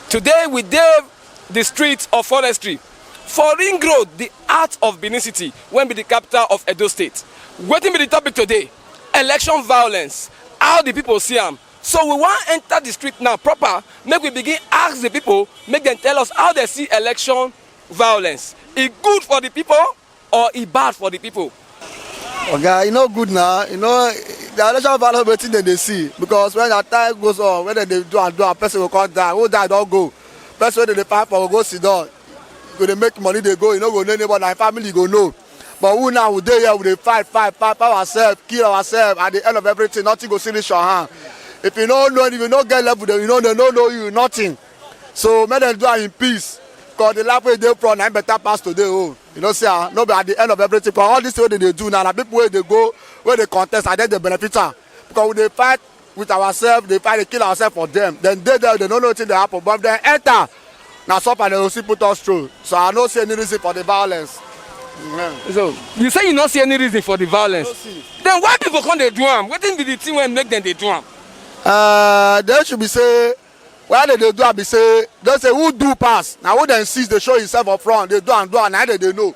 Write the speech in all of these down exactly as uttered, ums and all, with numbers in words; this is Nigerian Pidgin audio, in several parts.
Today we dey the streets of Forestry for Ring Road, the heart of Benin City, wey be the capital of Edo State. Wetin be the topic today? Election violence. How the people see am? So we wan enter the street now proper, make we begin ask the people, make dem tell us how dem see election violence. E good for the people or e bad for the people? Oga, e no good na. You know, the election violence, wetin dem dey see, because when that time goes on, when dem dey do and do and person go come die, who die don go. Person wey dem dey fight for go go sit down, go dey make money dey go, e no go know anybody, na im family go know. But we now, we dey here, we dey fight, fight, fight, fight ourselves, kill ourselves. At the end of everything, nothing go still reach your hand. If you no know, if you no get level, dem, you no know, no know you, nothing. So make dem do am in peace, cause the life wey dey front na im better pass today own. You know say, ah, no be at the end of everything, cause all this thing wey dem dey do now, na people wey dey go, wey dey contest, na dem dey benefit am. Because we dey fight with ourselves, dey fight, dey kill ourselves for dem. Dem dey there, dem no know wetin dey happen, but if dem enter, na suffer dem go still put us through. So I no see any reason for the violence. So you say you no see any reason for the violence? Then why people come dey do am? Wetin be the thing wey make dem dey do am? Uh, dem should be say, why dem dey do am be say, dem say who do pass, na who dem see dey show himself up front, dey do am, do am, na dem dey know.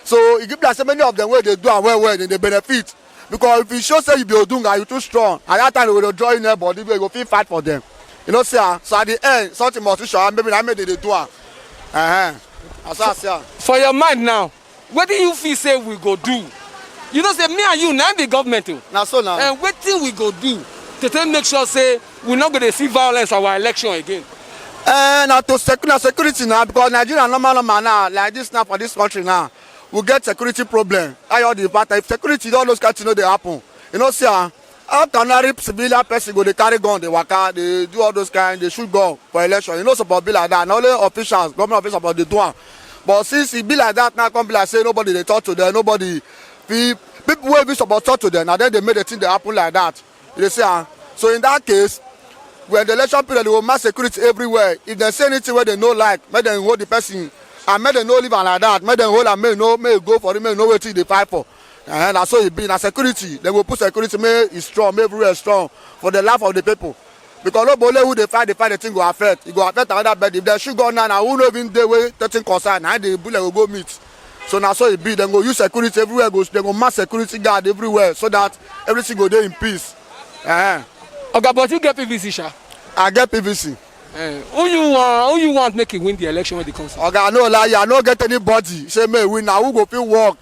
So e give like say many of dem wey dey do am well well, dem dey benefit. Because if you show say you be Odunga, you too strong, at that time dem go dey draw in their body, wey go fit fight for dem. You know say, ah, so at the end, something must reach your hand, maybe na make dem dey do am. Uh-huh. As I say am. For your mind now, wetin you feel say we go do? You know say me and you na be government o. Na so na. And wetin we go do to take make sure say we no go dey see violence for our election again? Uh, na to secure, na security now, because Nigeria normal normal now, like this now for this country now, we get security problem. How all the matter, if security, all those kind things no dey happen. You know say, ah, how can ordinary civilian person go dey carry gun, dey waka, dey do all those kind, dey shoot gun for election? E no suppose be like that. Na only officials, government officials suppose dey do am. But since e be like that now, come be like say nobody dey talk to dem, nobody fit, people wey fit suppose talk to dem, na dem dey make the thing dey happen like that. You dey see am? So in that case, when the election period, we go mass security everywhere. If dem see anything wey dem no like, make dem hold the person, and make dem no leave am like that. Make dem hold am, make e no, make e go for him, make e know wetin e dey fight for. Eh, na so e be. Na security. Dem go put security, make e strong, make everywhere strong for the life of the people. Because no be only who dey fight, dey fight, the thing go affect. E go affect another body. If dem shoot gun now, na who no even dey wey thing concern, na the bullet go go meet. So na so e be. Dem go use security everywhere. Go, dem go mass security guard everywhere so that everything go dey in peace. Eh. Oga, but you get P V C, sha? I get P V C. Eh, who you want? Who you want make e win the election wey dey come so? Oga, I no lie, I no get anybody say make e win. Na who go fit work?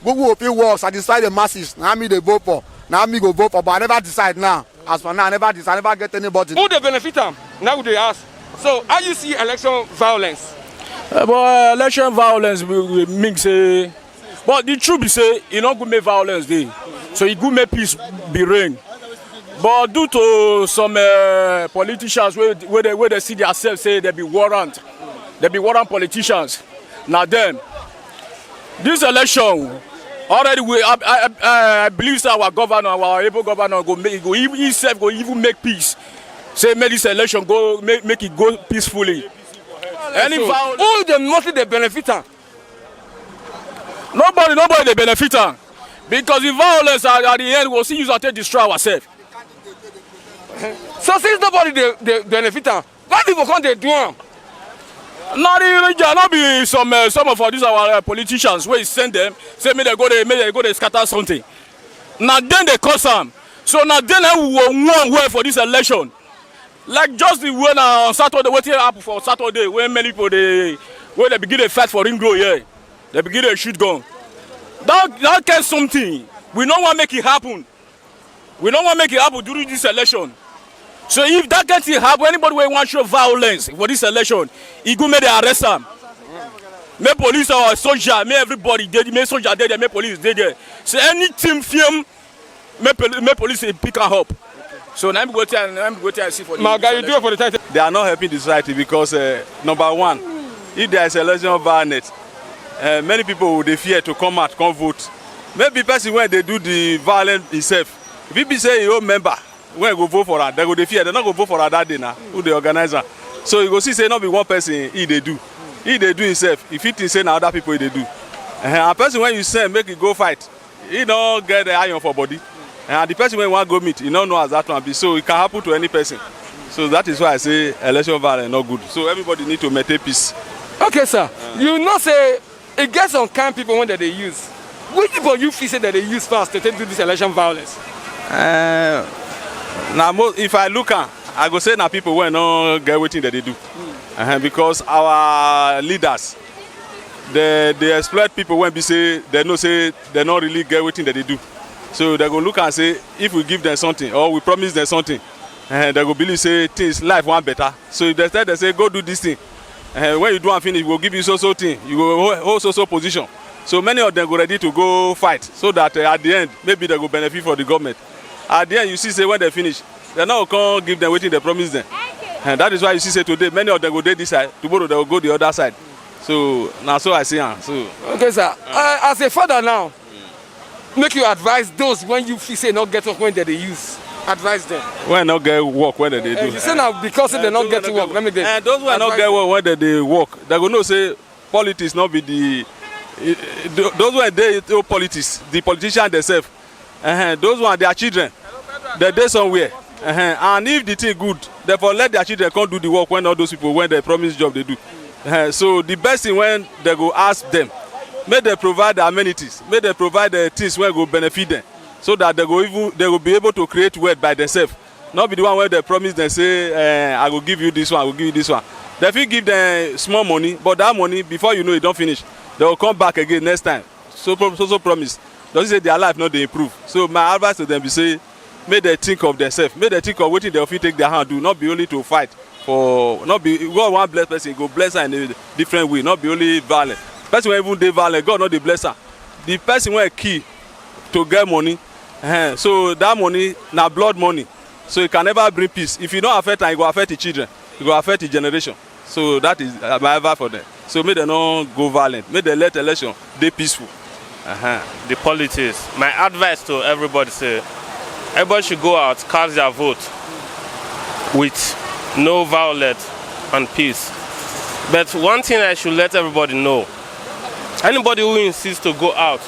Who go fit work, satisfy the masses? Na me dey vote for. Na me go vote for, but I never decide now. As for now, I never decide, I never get anybody. Who dey benefit am? Now we dey ask. So how you see election violence? Uh, but election violence, we, we mean say, but the truth be say, e no good make violence dey. So e good make peace be reign. But due to some uh, politicians wey wey dey wey dey see themselves say dem be warrant, dem be warrant politicians. Na dem. This election already we I, I, I, I believe say our governor, our able governor go make go even himself go even make peace. Say make this election go make, make it go peacefully. Any so, violence. Who dey mostly dey benefit am? Nobody, nobody dey benefit am, because the violence at, at the end we go still use am take destroy ourselves. So since nobody dey dey benefit am, why people come dey do am? Na the region, no be some uh, some of these our uh, politicians wey send them say make dem go dey make dem go dey scatter something. Na dem dey cause am. So na dem na we go warn well for this election. Like just the way na on Saturday, wetin happen for Saturday, when many people dey wey dey begin dey fight for Ring Road here, dey begin dey shoot gun. That that kind something, we no wan make e happen. We no wan make e happen during this election. So if that kind thing happen, anybody wey wan show violence for this election, e good make dem arrest am. Make police or soldier, make everybody dey, make soldier dey there, make police dey there. So anything film, make poli- make police dey pick am up. So na him go tell na him go tell see for the. My guy, you do it for the title. They are not helping the society because uh, number one, if there is election violence, uh, many people dey fear to come out come vote. Maybe person wey dey do the violence himself, if he be say he own member wey go vote for am, dem go dey fear, dem no go vote for am that day na who dey organize am. So you go see say no be one person he dey do, he dey do himself, he fit think say na other people he dey do. Uh-huh. And person wey you send make e go fight, he no get the iron for body. And the person wey wan go meet, he no know as that one be, so it can happen to any person. So that is why I say election violence not good. So everybody need to maintain peace. Okay, sir. You know say e get some kind people wey dem dey use. Which people you feel say dem dey use pass to take do this election violence? Uh, na mo if I look am, I go say na people wey no get wetin dem dey do. Uh-huh, because our leaders, they dey exploit people wey be say they know say they no really get wetin dem dey do. So they go look and say, if we give them something or we promise them something, uh, they go believe say things life wan better. So if they tell them say go do this thing, uh, when you do am finish, we go give you so so thing, you go hold, hold so so position. So many of them go ready to go fight, so that uh, at the end maybe they go benefit for the government. At the end you see say when they finish, they no go come give them wetin they promise them. Uh, that is why you see say today many of them go dey this side, tomorrow they go go the other side. So na so I see am. So. Okay, sir. Uh, as a father now, make you advise those when you feel say no get work when they dey use. Advise them. When no get work when they dey do. Uh, you say now because say they no get work. Let me get. Uh, those when no get work when they dey work, they go know say politics no be the. Uh, those when dey into politics, the politician themselves, uh, those one their children, they dey somewhere. Uh, and if the thing good, they for let their children come do the work when all those people when they promise job they do. Uh, so the best thing when they go ask them, make they provide the amenities, make they provide the things wey go benefit them, so that they go even they go be able to create wealth by themselves. No be the one wey they promise them say, eh, I go give you this one, I go give you this one. They fit give them small money, but that money before you know e don finish, they go come back again next time. So so so promise. Does it say their life no dey improve? So my advice to them be say, make they think of themselves, make they think of wetin they fit take their hand do, not be only to fight for not be God wan bless person, go bless am in a different way, not be only violent. Person wey even dey violent, God no dey bless am. The person wey kill to get money, eh, so that money na blood money, so e can never bring peace. If you no affect am, e go affect the children, e go affect the generation. So that is uh, my advice for them. So make dem no go violent, make dem let election dey peaceful. Uh-huh. The politics. My advice to everybody say everybody should go out, cast their vote with no violence and peace. But one thing I should let everybody know, anybody who insists to go out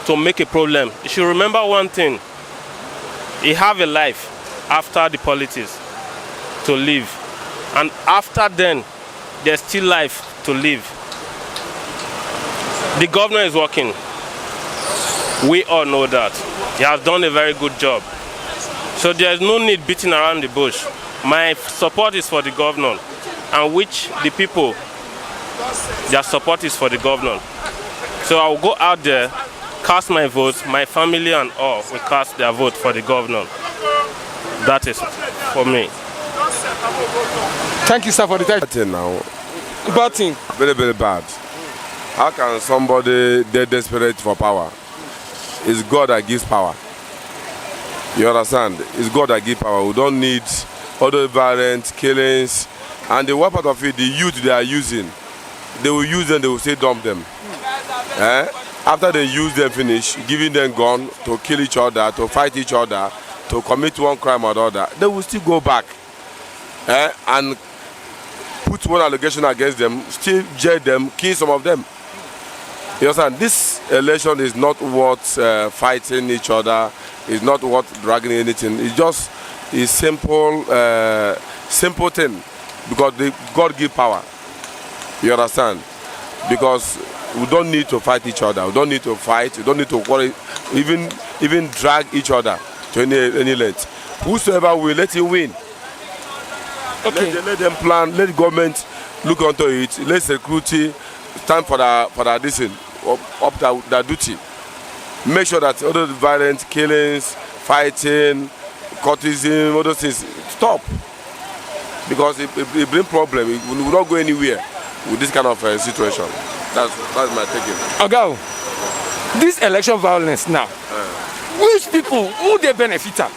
to make a problem, you should remember one thing. He have a life after the politics to live, and after then there's still life to live. The governor is working. We all know that. He has done a very good job. So there's no need beating around the bush. My support is for the governor, and which the people, their support is for the governor. So I'll go out there, cast my vote, my family and all will cast their vote for the governor. That is for me. Thank you, sir, for the time. Bad thing now. Bad thing. Very, very bad. How can somebody dey desperate for power? It's God that gives power. You understand? It's God that gives power. We don't need all the violent killings. And the one part of it, the youth they are using, they will use them, they will still dump them. Eh? After they use them finish, giving them gun to kill each other, to fight each other, to commit one crime or the other, they will still go back. Eh? And put one allegation against them, still jail them, kill some of them. You understand? This election is not worth uh, fighting each other. It's not worth dragging anything. It's just a simple, uh, simple thing because the, God give power. You understand? Because we don't need to fight each other. We don't need to fight. We don't need to quarrel, even even drag each other to any any length. Whosoever will, let him win. Okay. Let, them- let them plan. Let government look onto it. Let security stand for their for their this thing, up, up their, their duty. Make sure that all those violent killings, fighting, cultism, all those things stop. Because it, it, it bring problem. It will not go anywhere with this kind of uh, situation. That's that's my taking. Oga, this election violence now. Which people who dey benefit am?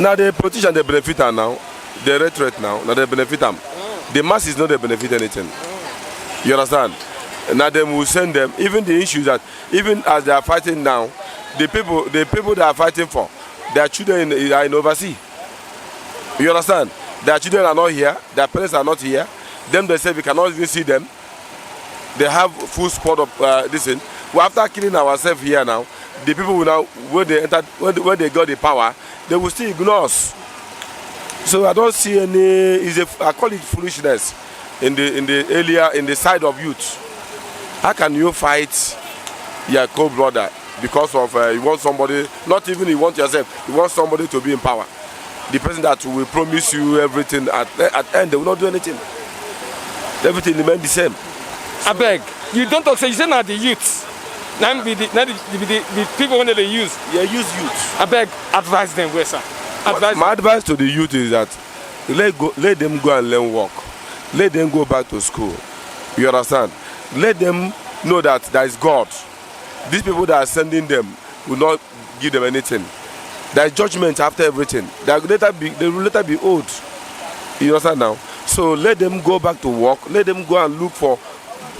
Now the politician dey benefit am now. The rhetoric now, now they benefit am. The masses no dey benefit anything. You understand? Now them will send them. Even the issues that even as they are fighting now, the people the people they are fighting for, their children in, are in overseas. You understand? Their children are not here. Their parents are not here. Them themselves, we cannot even see them. They have full squad of uh, this thing. Well, after killing ourselves here now, the people will now when they enter when they, when they got the power, they will still ignore us. So I don't see any, is a, I call it foolishness in the, in the area, in the side of youth. How can you fight your co-brother because of, uh, you want somebody, not even you want yourself, you want somebody to be in power? The person that will promise you everything, at, at end, they will not do anything. Everything remain the same. Abeg, you don talk say, you say na the youth, na im be the, na the, be the, the people wey dem dey use. Yeah, use youth. Abeg, advise them well, sir. Advise. My advice to the youth is that let go, let them go and learn work. Let them go back to school. You understand? Let them know that there is God. These people that are sending them will not give them anything. There is judgment after everything. They will later be, they will later be old. You understand now? So let them go back to work. Let them go and look for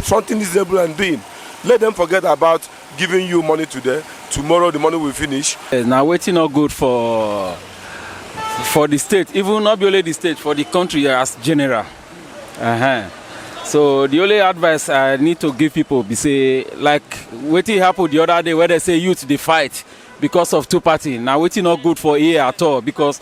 something reasonable and doing. Let them forget about giving you money today. Tomorrow the money will finish. Yes, na wetin no good for for the state, even not be only the state, for the country as general. Uh-huh. So the only advice I need to give people be say, like, wetin happen the other day where they say youth dey fight because of two party. Na wetin no good for here at all, because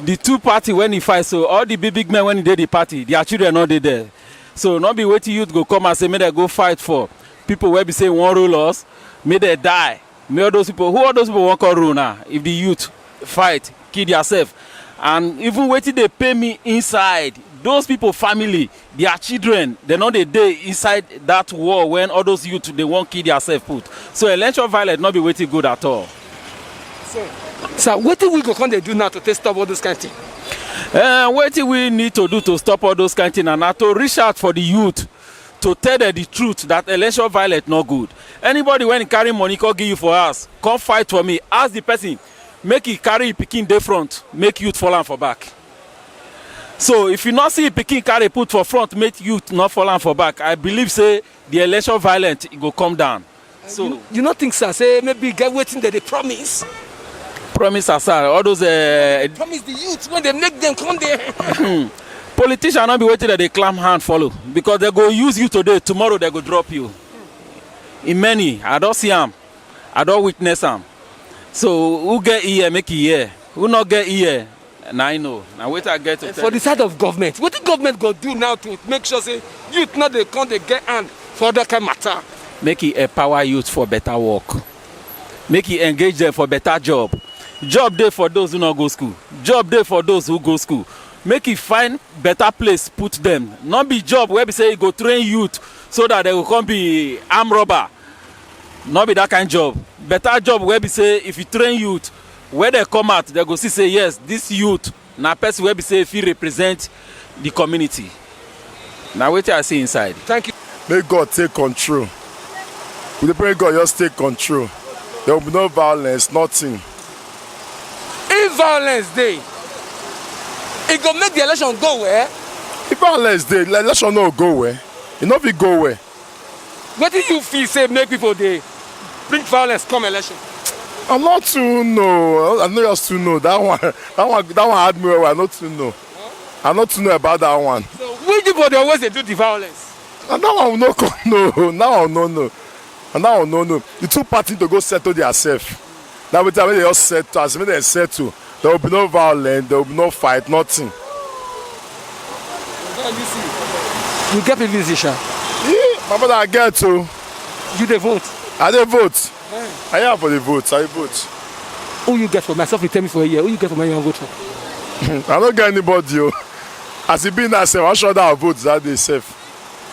the two party, when e fight, so all the big big men, when e dey the party, their children no dey there. So no be wetin youth go come and say make dem go fight for people wey be say wan rule us, make dem die. Make all those people, who all those people wan come rule now? If the youth fight, kill theirself, and even wetin dey pay me inside, those people family, their children, dem no dey dey inside that war when all those youth dey wan kill theirself put. So election violence no be wetin good at all. Sir, wetin we go come dey do now to take stop all those kind thing? Uh, wetin we need to do to stop all those kind thing na, na to reach out for the youth to tell them the truth that election violence no good. Anybody when carry money come give you for house, come fight for me. Ask the person make he carry him pikin dey front, make youth fall am for back. So if you no see him pikin carry put for front, make youth no fall am for back, I believe say the election violence e go come down. So You no think, sir, say maybe e get wetin dem dey promise? Promise aside, all those uh, Promise the youth when they make them come there. Politician no be wetin dem dey clamp hand follow, because dem go use you today, tomorrow dem go drop you. In many, I don see am, I don witness am. So who get ear make e hear, who no get ear na I know. Na wetin I get to tell For the side of government, wetin government go do now to make sure say youth no dey come dey get hand for that kind matter? Make e empower youth for better work, make e engage them for better job. Job dey for those who no go school, job dey for those who go school. Make e find better place put them. No be job wey be say e go train youth so that they go come be arm robber. No be that kind job. Better job wey be say if you train youth, when they come out, they go see say yes, this youth na person wey be say fit represent the community. Na wetin I see inside. Thank you. May God take control. We dey pray God just take control. There will be no violence, nothing. If violence dey, e go make the election go well. If violence dey, the election no go well. E no fit go well. Wetin you feel say make people dey bring violence come election? I no too know. I no just too know. That one, that one, that one hard me well. I no too know. I no too know about that one. So which people dey always dey do the violence? And that one we no come know. That one no know. And that one no know. The two party to go settle theirself. That we tell them they just settle. As when they settle, there will be no violence. There will be no fight. Nothing. You get P V C, sha? Yeah, my brother, I get to. You dey vote? I dey vote. I am for the vote. I vote. Who you get for myself? You tell me for a year. Who you get for my young vote for? I don't get anybody. Oh. As it be now, sef, I sure that I vote that day, sef.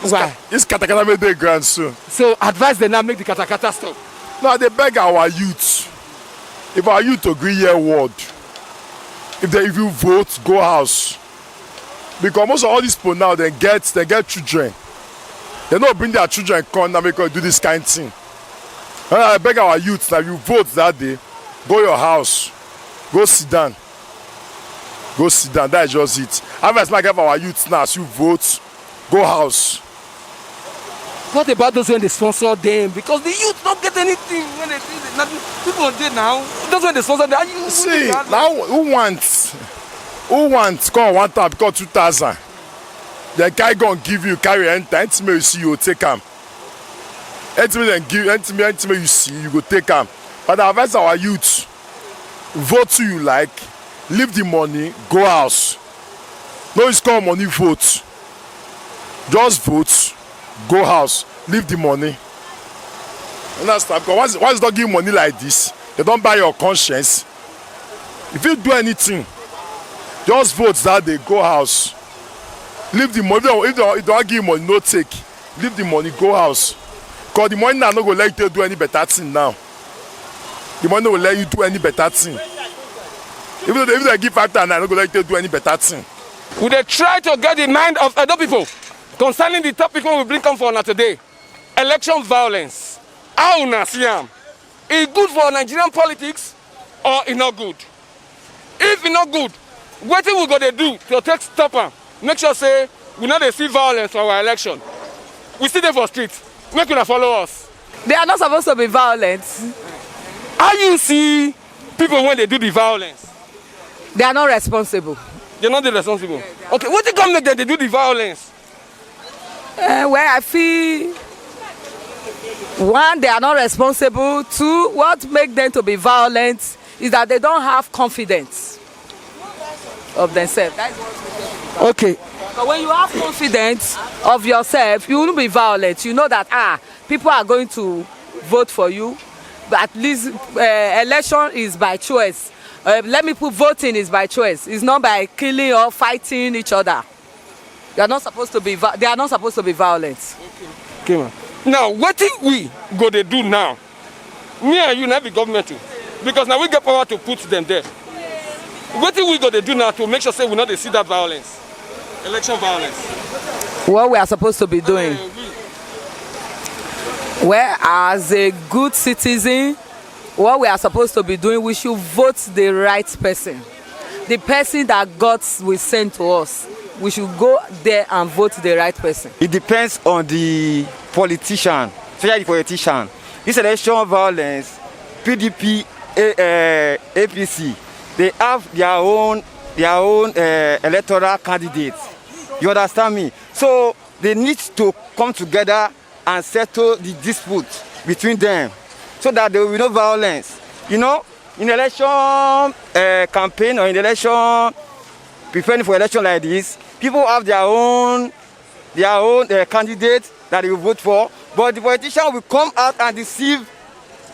Why? This katakata may dey grand soon. So advise them now, make the katakata stop. Now they beg our youth. If our youth agree here word, if they if you vote, go house. Because most of all these people now they get they get children. They no bring their children come now make us do this kind thing. And I beg our youth that you vote that day, go your house, go sit down. Go sit down. That is just it. Advice like our youth now, as you vote, go house. What about those when they sponsor them? Because the youth not get anything when they do it. Nothing. People dey now. Those when they sponsor them. You See, now who wants who wants call one time, call two thousand. They carry gun give you, carry enter, anything you see, you take am. Anything dem give, anything, anything you see, you go take am. But I advise our youth, vote who you like, leave the money, go house. No use call money vote. Just vote, go house, leave the money. Understand? Because once, once you don give money like this, they don buy your conscience. If you do anything, just vote that day, go house. Leave the money. If they, if they, if they wan give you money, no take. Leave the money, go house. Because the money now no go let you take do any better thing now. The money no go let you do any better thing. Even though they, if they give five thousand, I no go let you take do any better thing. We dey try to get the mind of Edo people concerning the topic wey we bring come for una today, election violence. How una see am? E good for Nigerian politics or e no good? If e no good, wetin we go dey do to take stop am? Make sure say we no dey see violence for our election. We still dey for street. Make una follow us. They are not supposed to be violent. How you see people wey dey do the violence? They are not responsible. They no dey responsible. Okay, wetin come make dem dey do the violence? Uh, well, I feel, one, they are not responsible. Two, what make them to be violent is that they don't have confidence of themselves. That is what makes them be violent. Okay. But when you have confidence of yourself, you won't be violent. You know that, ah, people are going to vote for you. But at least, uh, election is by choice. Uh, let me put, voting is by choice. It's not by killing or fighting each other. They are not supposed to be vi-, they are not supposed to be violent. Okay, ma. Now, wetin we go dey do now? Me and you na be government o, because na we get power to put them there. Wetin we go dey do now to make sure say we no dey see that violence, election violence? What we are supposed to be doing? Eh, we. Well, as a good citizen, what we are supposed to be doing, we should vote the right person. The person that God will send to us, we should go there and vote the right person. It depends on the politician, especially the politician. This election violence, P D P, A-, eh, A P C, they have their own, their own, eh, electoral candidates. You understand me? So they need to come together and settle the dispute between them so that there will be no violence. You know, in election, eh, campaign or in election, preparing for election like this, people have their own, their own, eh, candidate that they will vote for, but the politician will come out and deceive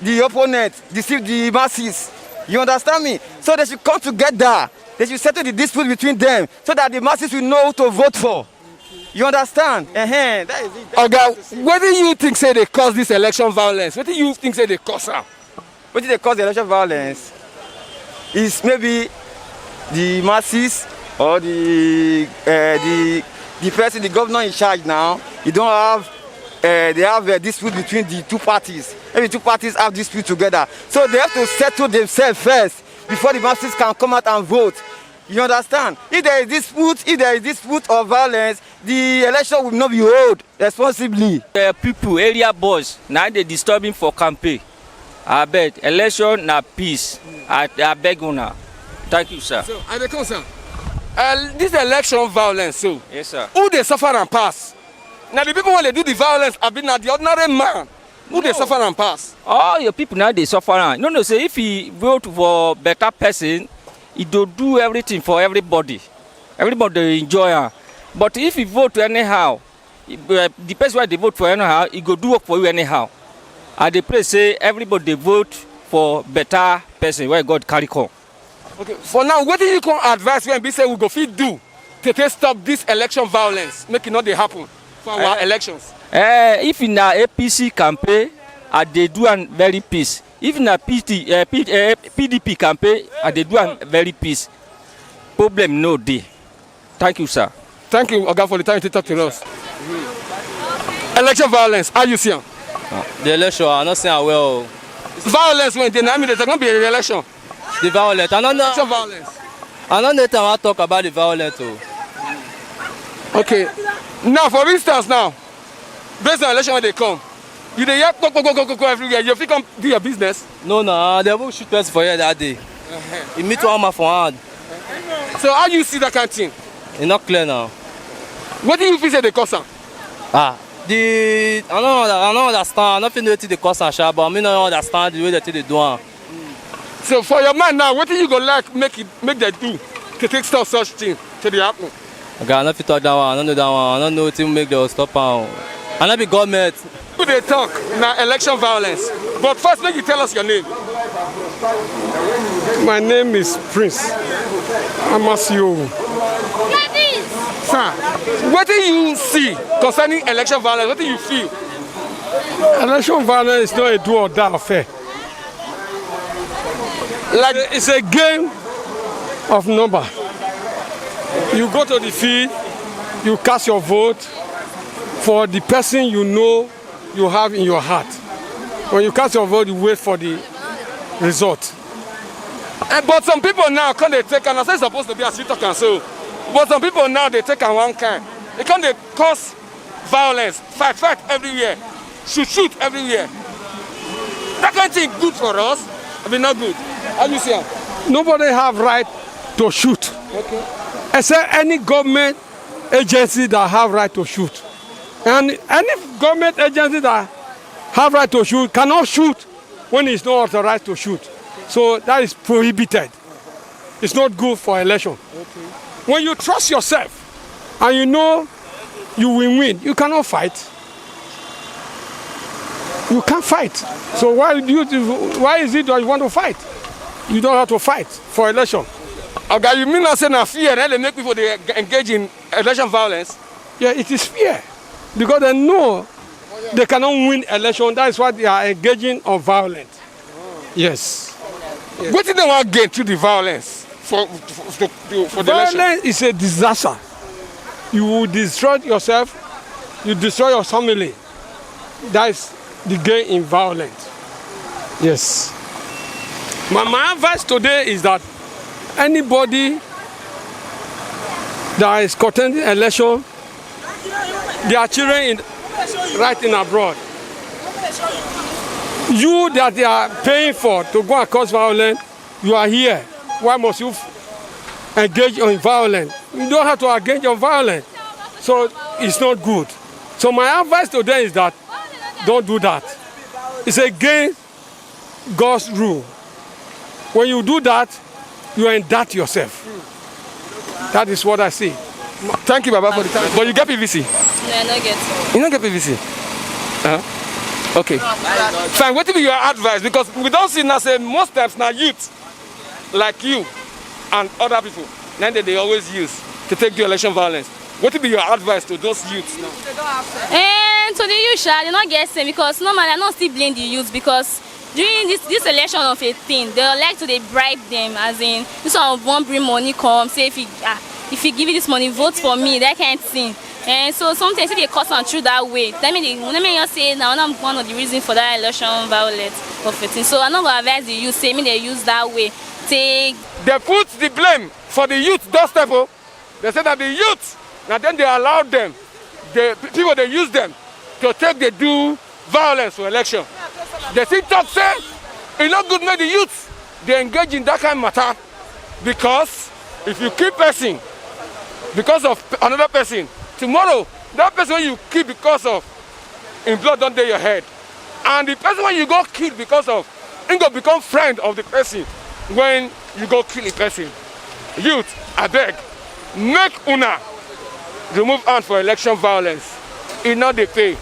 the opponent, deceive the masses. You understand me? So they should come together. They should settle the dispute between them so that the masses will know who to vote for. You understand? Uh-huh. That is it. Oga, wetin you think say dey cause this election violence? Wetin you think say dey cause am? Wetin dey cause the election violence is maybe the masses or the, uh, the, the person, the governor in charge now. You don't have, uh, they have a dispute between the two parties. Maybe two parties have dispute together, so they have to settle themselves first before the masses can come out and vote. You understand? If there is dispute, if there is dispute or violence, the election will not be held responsibly. Uh, people, area boys, now they disturbing for campaign. I beg, election na peace. I, I beg una. Thank you, sir. So, I dey come, sir. Uh, this election violence, so, yes, sir, who dey suffer am pass? Na the people wey dey do the violence, abi na the ordinary man? Who dey suffer am pass? All your people now dey suffer am. No, no, say if he vote for better person, he do do everything for everybody. Everybody dey enjoy am. But if he vote anyhow, he, uh, the person wey dey vote for anyhow, he go do work for you anyhow. I dey pray say everybody dey vote for better person wey God carry come. Okay, for now, wetin you come advise wey be say we go fit do to take stop this election violence, make e no dey happen for our elections? Eh, if na A P C campaign, I dey do am very peace. If na P T, eh, P-, eh, P D P campaign, I dey do am very peace. Problem no dey. Thank you, sir. Thank you, Oga, for the time you take talk to us. Election violence, how you see am? The election, I no see am well o. Violence wey dey, na me dey talk, no be the election. The violence, I no know. Election violence. I no know anything I wan talk about the violence o. Okay. Now, for instance now, based on election wey dey come, you dey hear kpokpokpokpokpo everywhere. You fit come do your business? No, na, they even shoot person for here that day. Uh-huh. He meet one man for hand. So how you see that kind thing? E no clear now. Wetin you feel say dey cause am? Ah, the, I no under-, I no understand. I no fit know wetin dey cause am sha, but me no understand the way they take dey do am. So for your mind now, wetin you go like make it, make dem do to take stop such thing to dey happen? Oga, I no fit talk that one. I no know that one. I no know wetin make dem stop am. I no be government. Who dey talk na election violence. But first, make you tell us your name. My name is Prince Amasio. Sir, wetin you see concerning election violence? Wetin you feel? Election violence is not a do or die affair. Like, it's a game of number. You go to the field, you cast your vote for the person you know you have in your heart. When you cast your vote, you wait for the result. Eh, but some people now come dey take am, na so e suppose to be as you talk am so. But some people now dey take am one kind. E come dey cause violence, fight, fight everywhere, shoot, shoot everywhere. That kind thing good for us? I mean, not good. How you see am? Nobody have right to shoot. Okay. Except any government agency that have right to shoot. And any government agency that have right to shoot cannot shoot when he's not authorized to shoot. So that is prohibited. It's not good for election. Okay. When you trust yourself and you know you will win, you cannot fight. You can't fight. So why do you, why is it that you want to fight? You don't have to fight for election. Oga, you mean na say na fear na dey make people dey engage in election violence? Yeah, it is fear because they know they cannot win election. That is why they are engaging on violence. Yes. Wetin dem wan gain through the violence for for, for, for the election? Violence is a disaster. You will destroy yourself, you destroy your family. That is the gain in violence. Yes. My, my advice today is that anybody that is contending election, their children in, right in abroad. You that they are paying for to go and cause violence, you are here. Why must you f- engage in violence? You don't have to engage in violence. So it's not good. So my advice to them is that don't do that. It's against God's rule. When you do that, you endanger yourself. That is what I see. Thank you, Baba, for the time. But you get P V C? No, I no get. You no get P V C? Huh? Okay. Fine. Wetin be your advice? Because we don see now say most times na youth like you and other people na dem dey always use to take do election violence. Wetin be your advice to those youths now? And to the youth, sha, they no get sense because normally I no still blame the youth because during this this election of a thing, they like to dey bribe them, as in this one wan bring money come, say if he ah if he give you this money, vote for me, that kind thing. And so sometimes if they cause am through that way, that mean they, that mean you say na one of one of the reason for that election violence of a thing. So I no go advise the youth say make they use that way take. They put the blame for the youth doorstep o. They say that the youth na dem dey allow them, the p- people dey use them to take dey do violence for election. They still talk say e no good make the youth dey engage in that kind matter because if you kill person because of another person, tomorrow that person wey you kill because of im blood don dey your head, and the person wey you go kill because of im go become friend of the person when you go kill the person. Youth, abeg, make una remove hand for election violence. E no dey pay.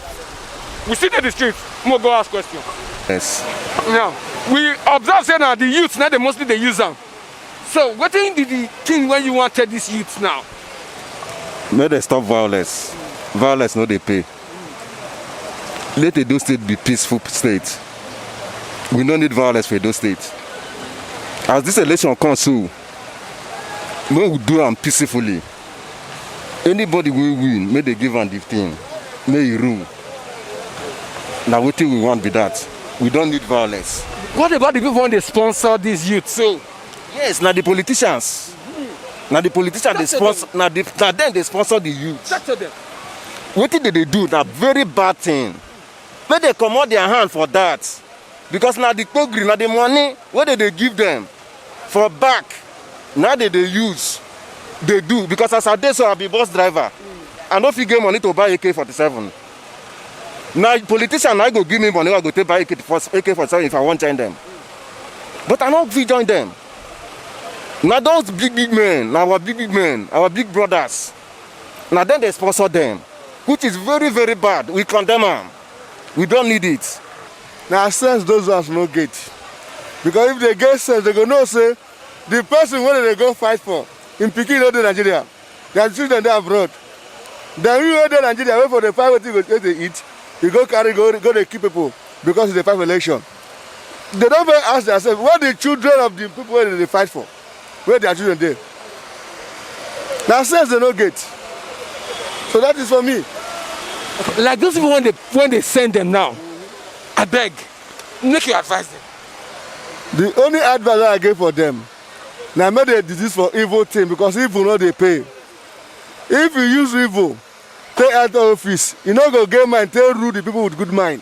We still dey the street. Make we go ask question. Yes. Now, we observe say na the youth na dey mostly dey use am. So wetin be the thing wey you wan tell these youths now? Make dem stop violence. Violence no dey pay. Let Edo State be peaceful state. We no need violence for Edo State. As this election come so, make we do am peacefully. Anybody wey win, make dem give am the thing, make e rule. Na wetin we want be that. We don't need violence. What about the people wey dey sponsor these youths so? Yes, na the politicians. Na the politicians dey sponsor. Na the na dem dey sponsor the youth. Talk to them. Wetin dem dey do na very bad thing. Make dem comot their hand for that. Because na the kpogri, na the money wey dem dey give them for back, na dem dey use dey do. Because as I dey so, I be bus driver. I no fit get money to buy A K forty-seven. Na politician na go give me money wey I go take buy A K forty-seven if I wan join them. But I no fit join them. Na those big big men, na our big big men, our big brothers. Na dem dey sponsor dem, which is very, very bad. We condemn am. We don't need it. Na sense those ones no get. Because if they get sense, they go know say the person wey they go fight for, im pikin no dey Nigeria. Their children dey abroad. Then you wey dey Nigeria, wait for the fight wetin you go take dey eat. You go carry go go dey kill people because you dey fight for election. They don even ask themselves, where the children of the people wey they dey fight for, where their children dey? Na sense they no get. So that is for me. Like those people when they when they send them now, I beg, make you advise them. The only advice I give for them, na make they desist for evil thing, because evil no dey pay. If you use evil take enter office, you no go get mind take rule the people with good mind.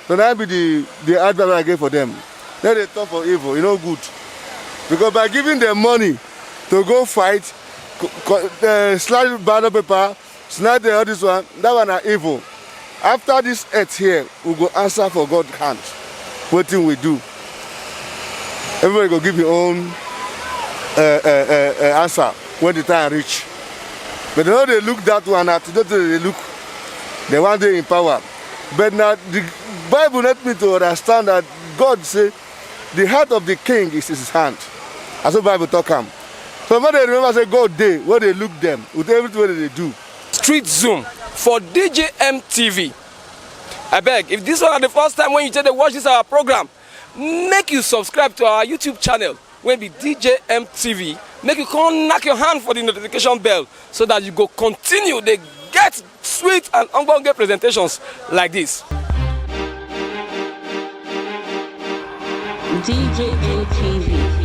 So that be the the advice I give for them. Let they talk for evil, e no good. Because by giving them money to go fight, co- co- uh, slash ballot paper, snipe them, all this one, that one na evil. After this earth here, we go answer for God hand wetin we do. Everybody go give your own uh, uh, uh, uh, answer when the time reach. But they no dey look that one, na today they dey look. They wan dey in power. But na the Bible help me to understand that God say the heart of the king is in his hand. Na so Bible talk am. So make they remember say God dey wey dey look them with everything wey they dey do. Street Zoom for D J M T V. I beg, if this one na the first time when you take dey watch this our program, make you subscribe to our YouTube channel wey be D J M T V. Make you come knack your hand for the notification bell so that you go continue dey get sweet and ogbonge presentations like this. D J M T V.